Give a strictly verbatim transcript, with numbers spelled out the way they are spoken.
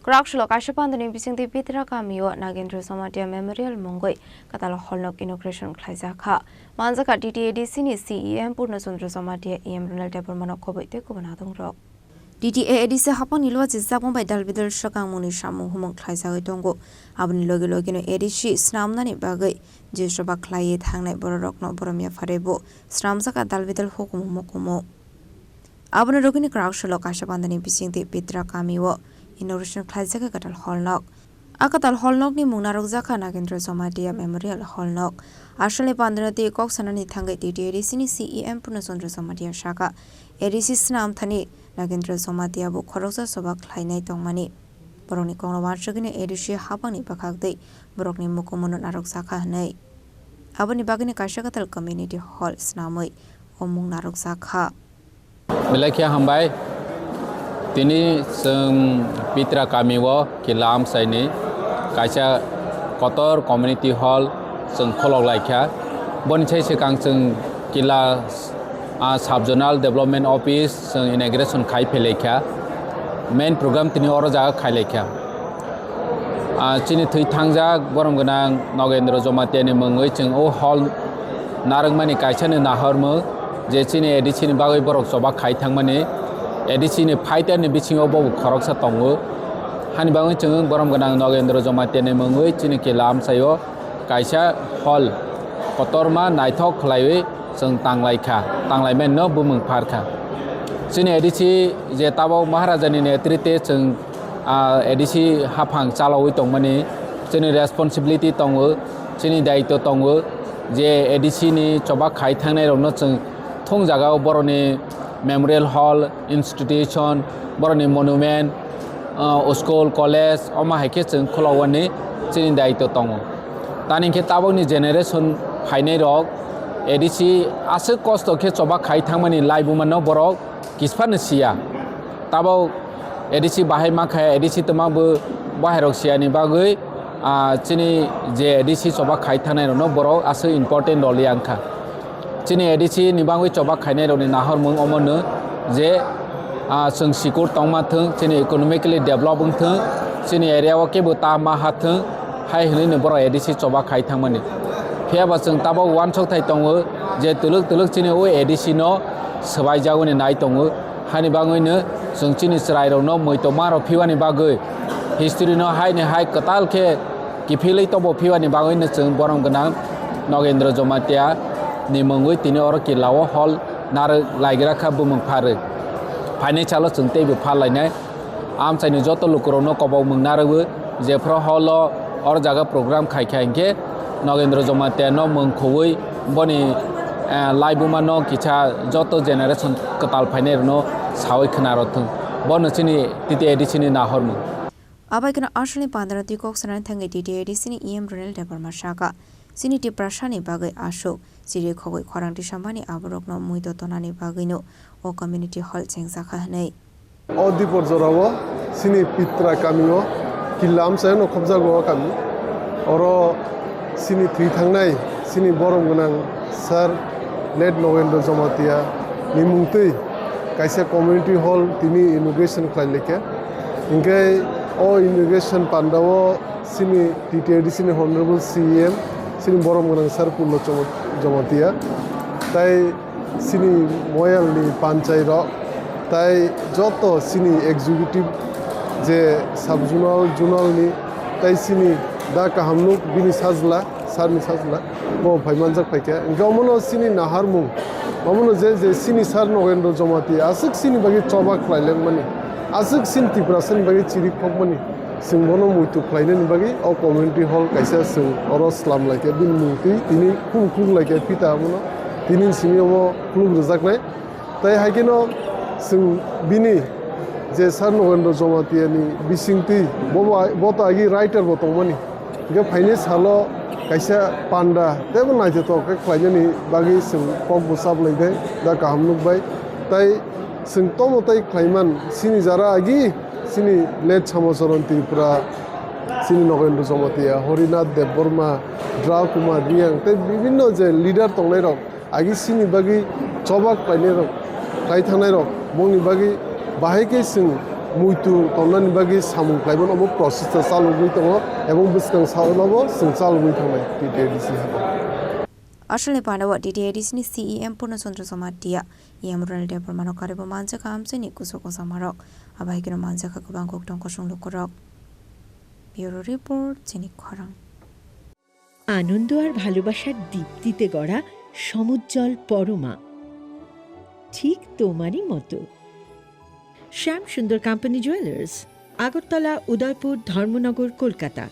Kwraksalo kaisa pandani bisingtwi Pitra kamio Nagendra Jamatia Memorial mungwi kwtal hall nok inauguration khlaijak kha. Manjakha T T A D C ni C E M Purna Chandra Jamatia, E M Ronel Debbarma no khobwi tei kubun adongrok. T T A A D C hapangni luachi chakmung bai dalbidal swkangmungni samung humung khlaijagwi tongo. Aboni logi logino A D C snamnani bagwi je choba khlaiwi thangnai bororokno borom yapharwi bo snamjakha dalbidal hukumu mukumu. Aboni rwgwini kwraksalo kaisa pandani bisingtwi Pitra kamio inauguration khlaijak kha kwtal hall nok. A kwtal hall nokni mung narwkjak kha Nagendra Jamatia Memorial Hall nok. Asalni pandani twi kok sanani thangwi T T A D C ni C E M Purna Chandra Jamatia sakha, A D C snam thani Nagendra Jamatia bo khoroksa choba khlainai tongmani. Borokni kokno uansukgwini A D C hapangni bwkhak twi borokni mukumuno narwkjak kha hwnwi. Aboni bagwini kaisa kwtal community hall snamwi o mung narwkjak kha. Belai khe hambai. Tini chwng Pitra kamio Killa Amchaini kaisa kotor community hall chwng kholok lai kha. Boni sai swkang chwng Killa, ah, Sub Zonal Development Office chwng inauguration khai phai lai kha. Main program tini oro jaga khai lai kha. Ah, chini thwi thangjak borom gwnang Nagendra Jamatia ni mungwi chwng o hall narwkmani kaisa ni nahormung je chini A D C ni bagwi borok choba khai thangmani, A D C ni fighter ni bisingo bo khoroksa tongo. Hani bagwi chwng borom gwnang Nagendra Jamatia ni mungwi chini Killa Amchaio kaisa hall kotorma naithok khlaiwi chwng tanglai kha, tanglai mani no bumung phar kha. Chini A D C je tabok Maharaja ni netrite chwng, ah, A D C haphang chalawi tongmani chini responsibility tongo, chini daitw tongo je A D C ni choba khai thangnai rokno chwng thung jagao boroni memorial hall, institution, boroni monument, ah, school, college, omo hai khe chwng khulogwani chini daitw tongo. Tani khe tabokni generation phainai rok A D C aswk kosto khe choba khai thangmani laibuma no borok kisphano siya. Tabok A D C bahai mankha, A D C twma bo bahai rok siyani bagwi, ah, chini je A D C choba khai thangnai rokno borok aswk important role yang kha. Chini A D C ni bagwi choba khainai rokni nahormung omono je, ah, chwng sikur tongma thwng, chini economically develop wng thwng, chini area o kebo ta ma ha thwng, hai hwnwi no borok A D C choba khai thangmani. Phiya ba chwng tabok uansuk thai tongo je twlwk twlwk chini o A D C no swbai jagoni nai tongo. Hani bagwino chwng chini chwrairokno muitu maro phibani bagwi, history no haini hai kwtal khe kiphilwi tobo phibani bagwino chwng borom gwnang Nagendra Jamatia ni mungwi tini oro Killa o hall narwk laigra kha bumung pharwi. Phainai salo chwng teibo phar lainai. Amchaini joto lukurokno kobok mung narwgo, jephru hall o oro jaga program khai kha hinkhe Nagendra Jamatia no mung khobwi boni, eh, laibuma no kisa joto generation kwtal phainai rokno sawi khna rw thung. Bono chini T T A D C ni nahormung. Abai kheno asalni pandani twi kok sanani thangwi T T A D C ni E M Ronel Debbarma sakha, chini Tiprasani bagwi aswk chiri khogwi khorang tisambani aborokno muitu tonani bagwino o community hall chengjakha hwnwi. O dipor jorao chini Pitra kamio Killa Amchaino khobjago o kami. Oro chini thwi thangnai chini borom gwnang sir late Nagendra Jamatia ni mungtwi kaisa community hall tini inauguration khlai laikha. Hinkhe o inauguration pandao chini T T A D C ni honorable C E M chini borom gwnang sir Purna Jamatia tai chini Moyalni panchai rok, tai joto chini executive je sub zonal, zonal ni, tai chini da Kahamnuk bini sajla, sir ni sajla, bo phai manjak phaikha. Hinkhe omono chini naharmung, omono je, je chini sir Nagendra Jamatia aswk chini bagwi choba khlai lengmani, aswk chini Tiprasani bagwi chiri khokmani. Chwng bono muitu khlainani bagwi o community hall kaisa chwng oro slam laikha, bini mungtwi tini khuluk khuluk laikha phita abono, tini simi omo khuluk rwjaknai. Tai hai kheno chwng bini je sir Nagendra Jamatia ni bisingtwi bo, bo to agi writer bo tongmani. Hinkhe phainai salo kaisa panda teibo naithothok khe khlainani bagwi chwng kok bo chap laikha da Kahamnuk bai. Tai chwng tomo tai khlaiman chini jara agi chini late Samacharan Tripura, chini Nagendra Jamatia, Harinath Debbarma, Dra Kumar Reang, tei bibinno je leader tongnairok, agi chini bagwi choba khlainairok, khlai thangnairok, bongni bagwi bahai khe chwng Muitu tonnani bagwi samung khlaimano omo process no chalogwi tongo, ebong bwskang salno bo chwng chalogwi thangnai T T A D C habo. Australia pandao T T A D C ni C E M Purna Chandra Jamatia, E M Ronald Debbarma rok karibo manjakha amchaini kuchuk ojamarok. Abo hai kheno manjakha kwbang koktong kosong lukurok. Bureau Report, Chini Khorang. আনন্দ আর ভালোবাসার দীপ্তিতে গড়া সমুজ্জ্বল পরমা, ঠিক তোমারই মতো। শ্যাম সুন্দর company jewellers, Agartala, উদয়পুর, ধর্মনগর, কলকাতা।